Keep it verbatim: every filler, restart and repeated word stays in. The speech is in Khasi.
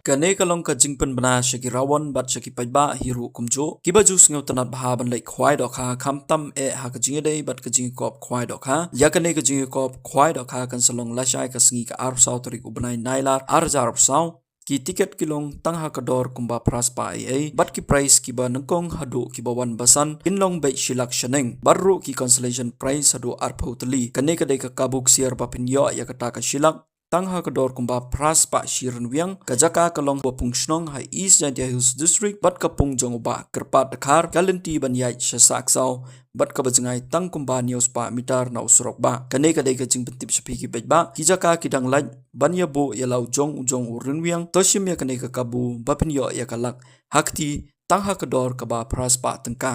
Kane ka long ka jingpynbna sha ki rawon bad sha ki paidbah hi ruh kumjuh kiba ju sngewtynnat bha ban leit khwai dohkha, khamtam eh ha ka jingïadei bad ka jingïakop khwai dohkha. Ïa kane ka jingïakop khwai dohkha kan sa long lashai ka sngi ka arphew saw tarik u bnai Nailar ar hajar arphew saw. Ki tiket ki long tang ha ka dor kumba phra spah ei ei bad ki prize kiba nyngkong haduh kiba wan basan kin long beit shi lak shaneng bad ruh ki consolation prize haduh arphew tylli. Kane ka dei ka kabu ksiar ba phin ïoh ïa kata ka shi lak tang ha ka dor kumba phra spah shi rynwiang. Ka jaka ka long ha pung shnong ha East Jaintia Hills District bad ka pung jong u Bah Kyrpad Dkhar, ka lynti ban ïaid sha Sahksaw bad kaba jngai tang kumba hynñiew spah mitar na u surok bah. Kane ka dei ka jingpyntip sha phi ki paidbah, ki jaka ki dang lait ban ïa buh ïa la u jong u jong u rynwiang, to shim ïa kane ka kabu ba phin ïoh ïa ka lak ha kti tang ha ka dor kaba phra spah tyngka.